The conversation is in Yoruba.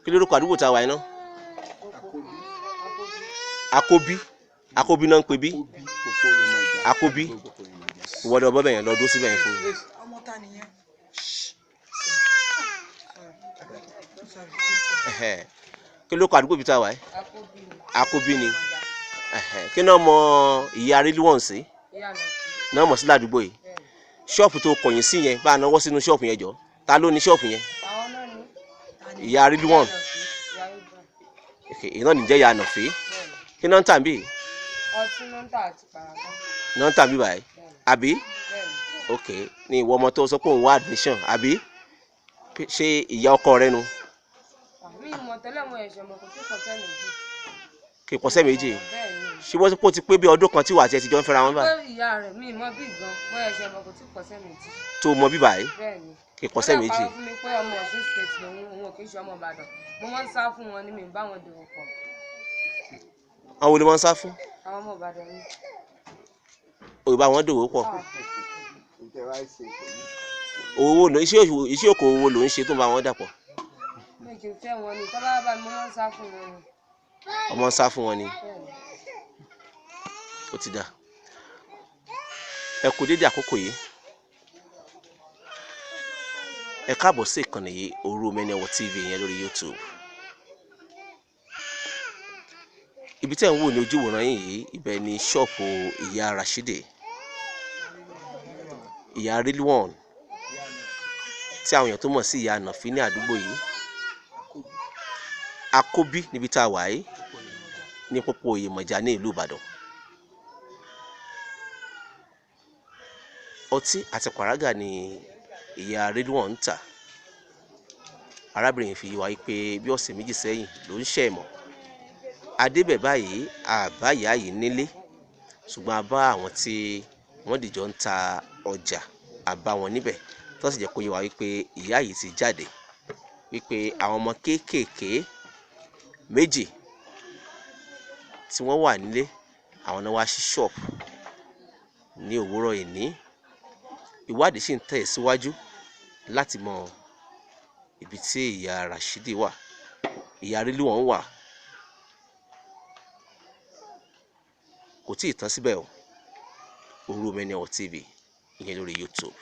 Kí lórúkọ àdúgbò tá a wà yìí náà? Akóbí. Akóbí náà ń pè bí Akóbí. Ìwọ́dọ̀ ọbọ̀ bẹ̀yẹn lọ dúró síbẹ̀ yẹn fún mi. Ọmọ ta nìyẹn? Ẹ̀hẹ̀. Kí lórúkọ àdúgbò bí tá a wà yìí? Akóbí ni. Ẹ̀hẹ̀. Kí náà mọ ìyá Rilwan sí náà mọ̀ sí ládùúgbò yìí? Ṣọ́ọ̀pù tó kọ̀yìn sí yẹn, bá a náwó sínú ṣọ́ọ̀pù yẹn jọ, ta ló ní ṣọ́ọ̀pù yẹn? Ìyá Rilwan. Ìná nìjẹ́ ìyá Ànàfí. Kí náà ń tà bí? Ọtí ló ń tà àti pàràgà. Náà ń tà bí báyìí àbí? Bẹ́ẹ̀ni. Ok, ní ìwọ ọmọ tó sọ pé òun wá admission àbí, ṣé ìyá ọkọ rẹ nu? Mi ìmọ̀ tẹ́lẹ̀, mo ẹ̀ṣẹ̀ mọ̀ kò tí kọ̀ọ̀sẹ́ méjì. Kì í pọ̀sẹ̀ méjì. Bẹ́ẹ̀ni. Ṣé wọ́n kó ti pé bí ọdún kan tí wà á ti ẹ ti jọ ń fẹ́ra wọn Pé báyìí? ìyá rẹ̀ mi ìmọ̀ bí gan, mo ẹ̀ṣẹ̀ mọ̀ kò tí kọ̀ọ̀sẹ́ méjì. Tó mọ bí báyìí? Bẹ́ẹ̀ni. Kì í pọ̀sẹ̀ méjì. Ó dẹ̀ parọ́ fún mi pé ọmọ Ọ̀ṣun State lòun, òun ò kì í ṣe ọmọ Ìbàdàn. Mo máa ń sá fún wọn ni, mi ì bá wọn dòwò pọ̀. Àwọn olè máa ń sá fún? Àwọn ọmọ Ìbàdàn ni. Òye bá wọn dòwò pọ̀. Ah, Owó iṣẹ́ òkòwò ló ń ṣe tó ń bá wọn dàpọ̀? Mi kì í fẹ́ wọn ni, tọ́ bá bá mi, mo máa ń sá fún wọn ni. Ọmọ ń sá fún wọn ni? Bẹ́ẹ̀ni. Ó ti dà. Ẹ kú dédé àkókò yìí, ẹ káàbọ̀ sí ìkànnì yìí, Òru Omeniawo TV yẹn lórí YouTube. Ibi tẹ́ ń wò ní ojúwòrán yìí, ibẹ̀ ni ṣọ́ọ̀pù ìyá Rashidi, ìyá Rilwan tí àwọn èèyàn tó mọ̀ sí ìyá Ànàfí ní àdúgbò yìí, Akóbí, níbi tá a wà yìí ní pópó Ìyèmọ̀já ní ìlú Ìbàdàn. Ọtí àti pàrágà ni ìyá Rilwan ń tà. Arábìnrin yìí fi wá pé bí ọ̀sẹ̀ méjì sẹ́yìn ló ń ṣẹ̀ mọ́ adébẹ̀ báyìí. Àbá ìyá yìí nílé, ṣùgbọ́n a bá àwọn tí wọ́n dìjọ ń ta ọjà, a bá wọn níbẹ̀ tó sì jẹ́ kó yé wa wípé ìyá yìí ti jáde, wípé àwọn ọmọ kéékèèké méjì tí wọ́n wà nílé àwọn náà wá sí ṣọ́ọ̀pù ní òwúrọ̀ ìní. Ìwádìí sì ń tẹ̀ síwájú láti mọ ibi tí ìyá Rashidi wà, ìyá Rilwan wà. Kò tí ì tán síbẹ̀ o. Òru Omeniawo TV ìyẹn lórí YouTube.